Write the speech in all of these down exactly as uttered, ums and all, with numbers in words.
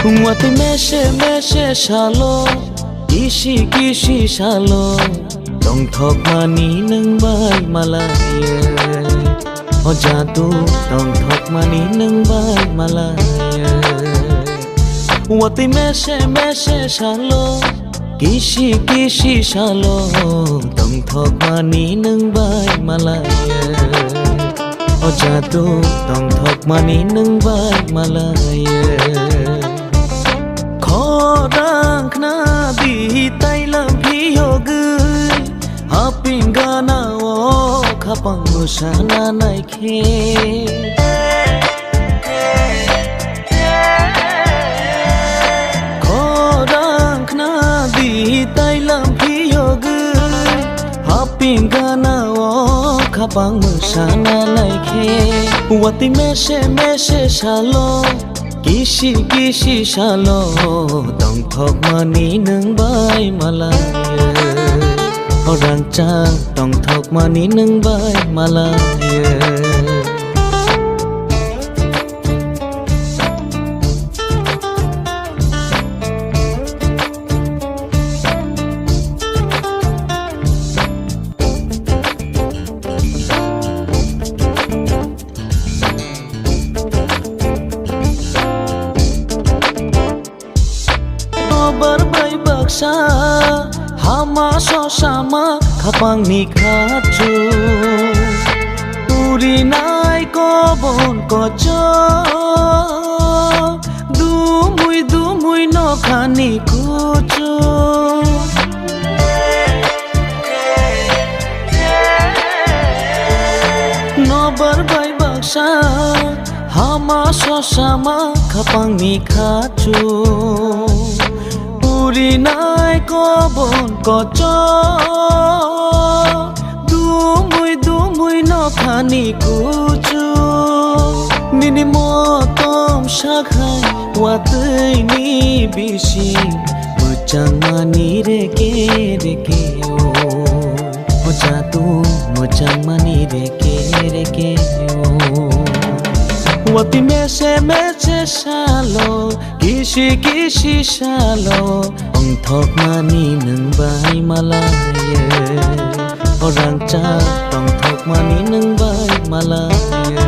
Watwi mese mese salo, kisi kisi salo, tongthokmani nwng bai malaiye. O jadu tongthokmani nwng bai malaiye. Watwi mese mese salo, kisi kisi salo, tongthokmani nwng bai malaiye. O jadu tongthokmani nwng bai malaiye. Khorang khna di tailam phiyogwi, haping gana o khapang mwsana naikhe. Khorang khna di tailam phiyogwi, haping gana o khapang mwsana naikhe. Watwi mese mese salo, kisi kisi salo, tongthokmani nwng bai malaiye. O rangchak tongthokmani nwng bai malaiye. Nobar bai baksa hama sosama khapangni khachu. Purinai kobon kocho, dumui dumui nokhani kuchu. Nobar bai baksa hama sosama khapangni khachu. Purinai kobon kocho, dumui dumui nokhani kuchu. Nini motom sakhai watwini bisi, mwchangmani reke reke o. O jadu mwchangmani reke reke o. Watwi mese mese salo, kisi kisi salo, tongthokmani nwng bai malaiye. O rangchak tongthokmani nwng bai malaiye.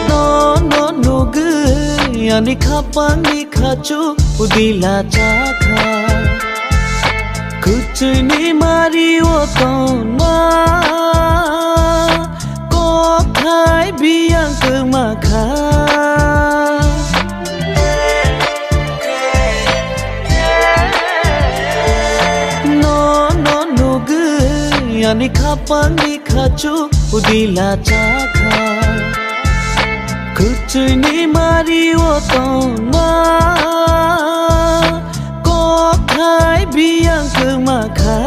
Nono nugwi ani khapangni khachu udila chakha. Kuchuni mari o tongma, kokthai biyang kwma kha. Nono nugwi ani khapangni khachu udila chakha. Kuchuni mari o tongma, kokthai biyang kwma kha.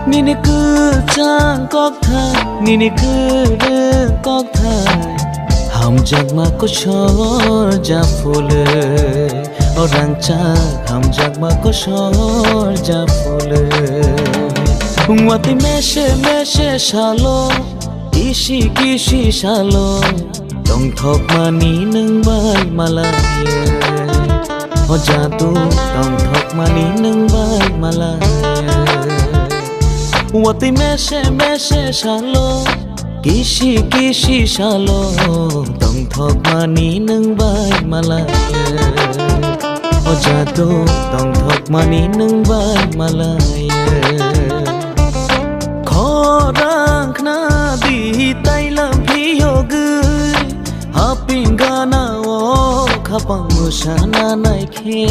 Nini kwchang kokthai, nini kwrwng kokthai, hamjakma kosor japhulwi. O rangchak hamjakma kosor japhulwi. Watwi mese mese salo, kisi kisi salo, tongthokmani nwng bai malaiye. O jadu tongthokmani nwng bai malaiye. Watwi mese mese salo, kisi kisi salo, tongthokmani nwng bai malaiye. O jadu tongthokmani nwng bai malaiye. Khorang khna di tailam phiyogwi, haping gana o khapang mwsana naikhe.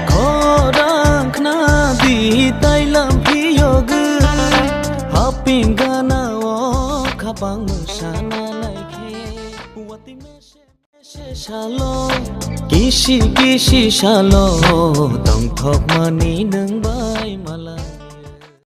Khorang khna di tailam phiyogwi, haping gana o Ang mwsana naikhe watwi mese mese salo, kisi kisi salo, tongthokmani nwng bai malai.